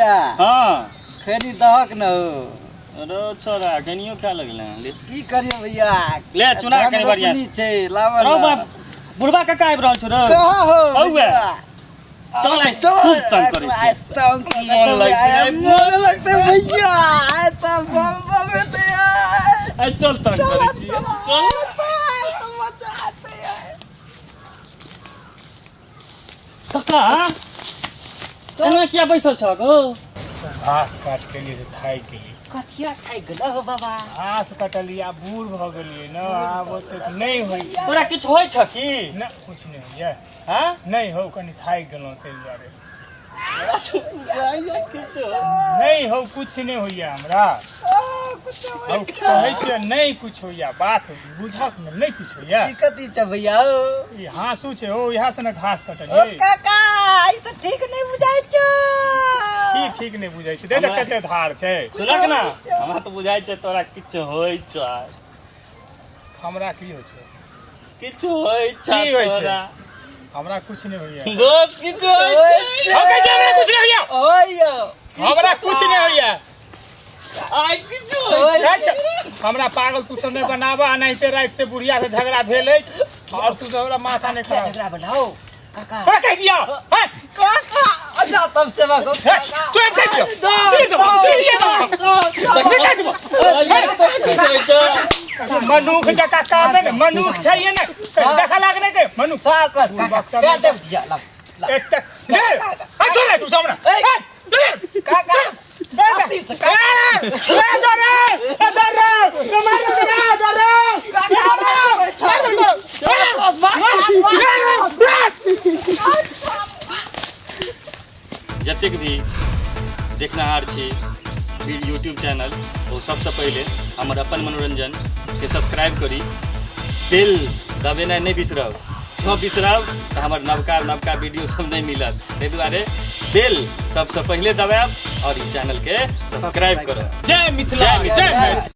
भैया। हाँ। खैनी दहक न हो। अरे छोरा गनियो खाए लगले हैं, ले। की करियो भैया? ले, चुना धान कनी बढ़िया। रोपनी छै, लाबऽ रौ न। बाप, बुढ़बा कका आबि रहल छौ रौ। कहाँ हो हौवे। भैया? चल आइ, खूब तंग करै आइ छियै। तंग करै मोन छै, लगतै, आइ मोन लगतै भैया, आइ तऽ बम बम हेतै आइ। आइ चल तंग चल, करै छियै। चल, चल। आइ तऽ मजा एतै आइ। कका एना किया बैसल छह गो? घास काट के लिए से थाकि गेली। कथिया थाकि गेलौ हो बाबा? घास कटलियै, आब बूढ़ भऽ गेलियै ने, आब ओतेक नहि होइ छै। तोरा किछु होइ छह की? नहि, किछु नहि होइया। हाँ? नहि हौ, कनि थाकि गेलहुँ ताहि दुआरे। किछु नहि हौ, किछु नहि होइया हमरा। हौ, कहै छियै नहि किछु होइया, बात बुझक ने, नहि किछु होइया। ई कथी छै भैया हौ? ई हाँसू छै हौ, इएह से ने घास ओ कटलियै। काका, ई तऽ ठीक नहि बुझाइ छौ। की ठीक नहि बुझै छै? देख कते धार छै। सुनक ना, हमरा तऽ बुझाइ छै तोरा किछु होइ छै। हमरा की होइ छै? किछु होइ छै। की होइ छै? तोरा हमरा किछु नहि होइया। दोस्त, किछु होइ छै। हम कहै छियै हमरा किछु नहि होइया। ओय हमरा किछु नहि होइया। आइ किछु होइ छै। अच्छा, हमरा पागल तू सब नहि बनाबऽ। एनाहिते राति से बुढ़िया से झगड़ा भेल अछि और तू सब हमरा माथा नहि किया खराब। झगड़ा बनाओ काका? तोरा कहि दियौ हैं? काका, अच्छा तब सेवा को। हैं? तोरा कहि दियौ, चिड़ देबौ, चिड़िए देबौ, कहि देबौ। किछु होइ छै। मनुख जकाँ काम है ने, मनुख चाहिए ने, देखा लाग नहि के मनुख। साल काका, पैर दे दिया ला ला। एक तक दे आ, छोड़ तू सामने। ए, काका, दे दे ए, दरे ए, दरे ए, मारो दरे दरे। जतेक भी देखनिहार छी यूट्यूब चैनल, ओ सबसँ पहिले हमर अपन मनोरञ्जनके सब्सक्राइब करी, बेल दबेनाइ नहि बिसरब। जँ बिसरब तऽ हमर नवका नवका वीडियो सब नहि मिलत। ताहि दुआरे बेल सबसँ पहिले दबायब आओर ई चैनलके सब्सक्राइब करब। जय मिथिला। जय मिथिला। जय मैथिली।